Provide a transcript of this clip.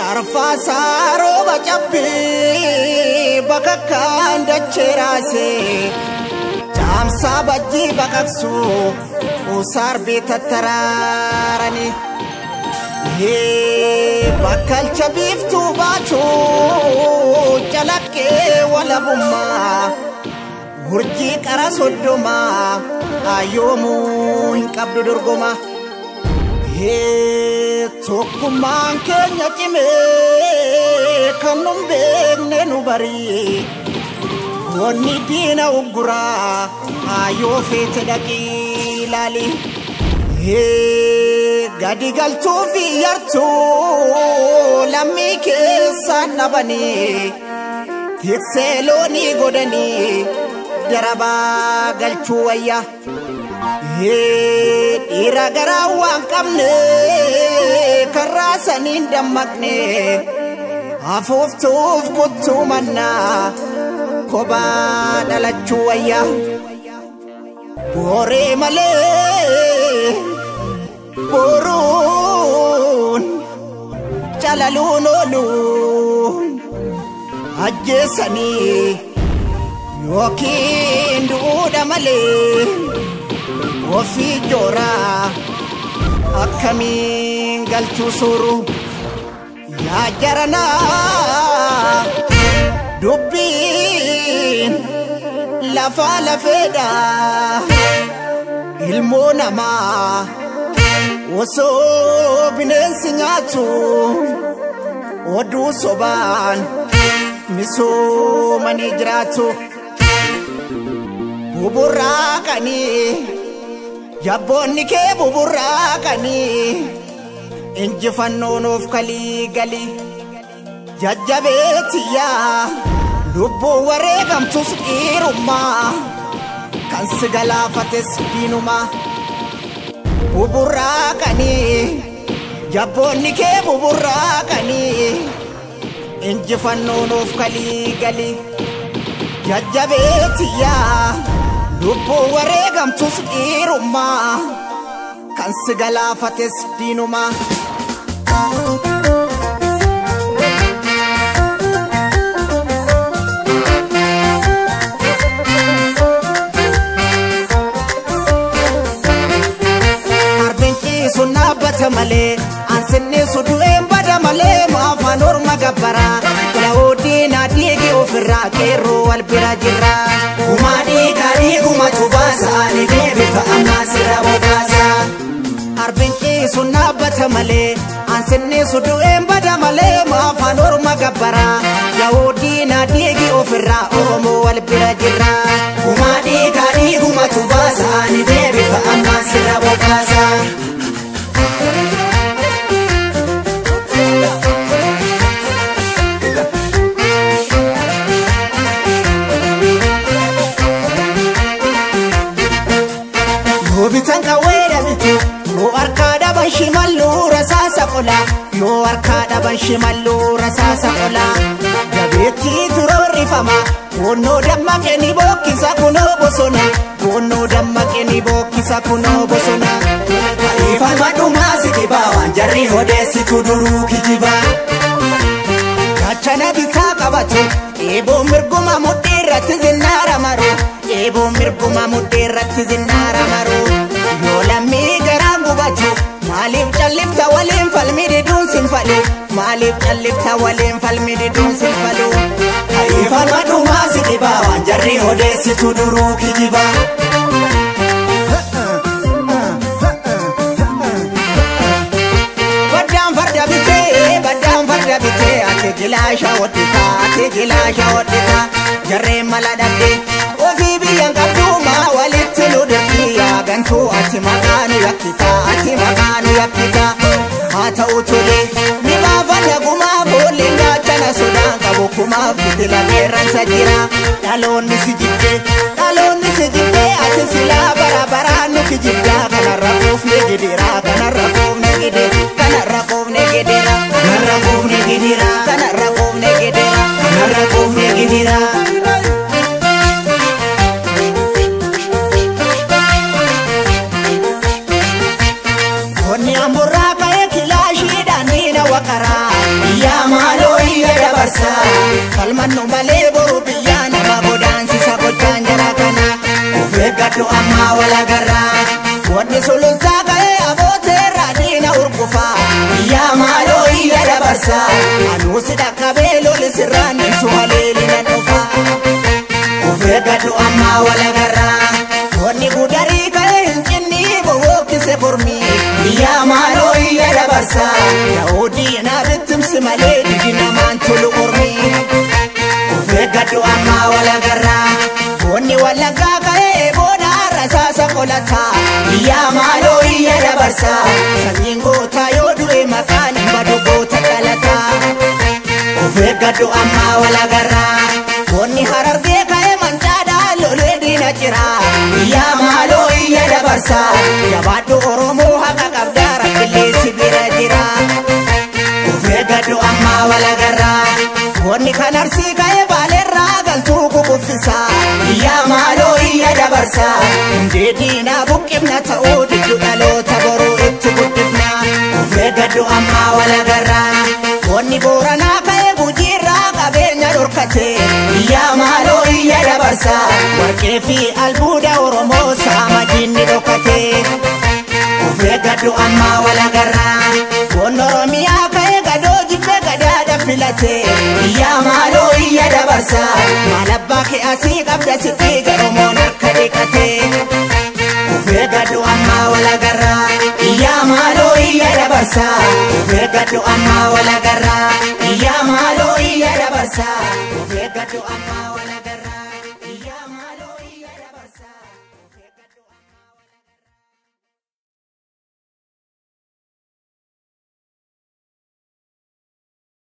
Arfaasaa rooba cabbii bakakkaan dachee caamsaa bajjii baqaqsu usaarbii tattaraarani. Bakkalcha biiftuu baatu calaqqee walabummaa urjii qara 30 ayyoomuu hin qabdu dorgoma. Tokkummaan keenya cimee kan nun beekne nu barii wanni diina ugguraa ayyoo feete dhaqii ilaali. Gadi galtuu fi yartuu lammii keessaan dhabanii tiksee loonii godhanii darabaa galchuu wayya. Dhiira garaa waan qabne karraa saniin dammaqne afuuftuuf kuttuu mannaa kophaa dhalachuu wayya. Booree malee boruun calaluun oolu ajjeessanii yookiin du'uudha malee. Ofii jooraa akkamiin galchuu suuru yaa jaranaa dubbiin lafaa lafeedha ilmoo namaa osoo bineensi nyaatu oduu sobaan misoomanii jiraatu buburraaqanii. Jabboonni kee buburraaqanii injifannoon of kalii galii jajjabeetiyyaa lubbuu wareegamtus dhiirummaa kan si galaafates diinumaa. Buburraaqanii jabboonni kee buburraaqanii injifannoon of kalii galii jajjabeetiyyaa. Lubbuu wareegamtus dhiirummaa kan si galaafates diinumaa. Arbiin ciisu dhaabbata malee ansinniisu du'een bada malee maafaan orma gabbaraa Daawudiin adiigi ofirraa qeerroo wal bira jirra. Gumaa dhiigaa dhiigumatu baasa ani deebifa ammaa sirra boqaasa. Arbiin ciisu dhaabbata malee ansinniisu du'een bada malee maafaan orma gabbaraa Daawudiin adiigi ofirraa Oromoo wal bira jirra. Gumaa dhiigaa dhiigumatu baasa ani deebifa ammaa sirra boqaasa. Yoo bitan qawwee dhabitu yoo harkaa dhaban shimalluu rasaasa qola yoo harkaa dhaban shimalluu rasaasa qola jabeettii turoorrifama goonnoo dammaqee ni bookkisa kunoo bosona goonnoo dammaqee ni bookkisa kunoo bosona. Ifama dhumaa si dhibaa waan jarri odeessitu duruu kijibaa. Gaachana bitaa qabatu eeboo mirguma mudhii irratti zinnaara maru eeboo mirguma mudhii irratti zinnaara maru yoo lammii garaan gubatu maaliif callifta waliin falmi diduun sin falu maaliif callifta waliin falmi diduun sin falu. Ifama dhumaa si dhibaa waan jarri odeessitu duruu kijibaa. Baddaan farda bitee baddaan farda bitee ati gilaasha hodhitaa ati gilaasha hodhitaa jarreen mala dhabdee ofii biyyaan qabdumaa walitti nu dirqii yaa gantuu ati maqaa nu yakkitaa ati maqaa nu yakkitaa haa ta'u tolee ni baafanna gumaa boolleen gaachana sodaan qabu kumaaf fitila qeerransa jira dhaloonni si jibbee dhaloonni si jibbee ati silaa bara baraan nu kijibdaa kanarra quufne gidiraa kanarra quufne gidira kanarra quufne gidira Kanarra quufne gidira. waqaraa iyyaa maaloo iyya dabarsaa falmannu malee boru biyyaa nama godaansisa gochaan jara kana of eeggadhu ammaa walagarraa wanni sulultaa ka'ee abooteerraa diina urgufaa iyyaa maaloo iyya dabarsaa anuusi dhaqqabee loli sirraan ibsu haleelinan dhufaa of eeggadhu ammaa walagarraa wanni gudarii ka'ee hin cinni bowokkise mormii iyyaa maaloo iyya dabarsaa yaa'oodii na bittimsi malee didi namaan tolu mormii of eeggadhu ammaa walagarraa wanni wallaggaa ka'ee booda rasaasa qolataa iyyaa maaloo iyya dabarsaa sanyiin gootaa yoo du'e maqaan hin badu goota dhalataa of eeggadhu ammaa walagarraa wanni harargee ka'ee mancaadhaa lolee diina jiraa iyyaa maaloo iyya dabarsaa jabaadhu Oromoo haqa qabdaa rabbilee si bira jiraa of eeggadhu ammaa walagarraa wanni kan arsii ka'ee baaleerraa galtuu kukuffisaa iyyaa maaloo iyya dabarsaa hundee diinaa buqqifna ta'uu diddu dhaloota boruu itti guddifna of eeggadhu ammaa walagarraa wanni booranaa ka'ee gujiirraa qabeenya dhorkate iyyaa maaloo iyya dabarsaa warqee fi albuuda Oromoo saama diinni dhokate of eeggadhu ammaa walagarraa wanni Oromiyaa ka'ee gadoo jibbee gadaadha filate iyyaa maaloo iyya dabarsaa maal abbaa kee asii qabda si dhiiga Oromoon harka dhiqate of eeggadhu ammaa walagarraa iyyaa maaloo iyya dabarsaa of eeggadhu ammaa walagarraa iyyaa maaloo iyya dabarsaa of eeggadhu ammaa walagarraa.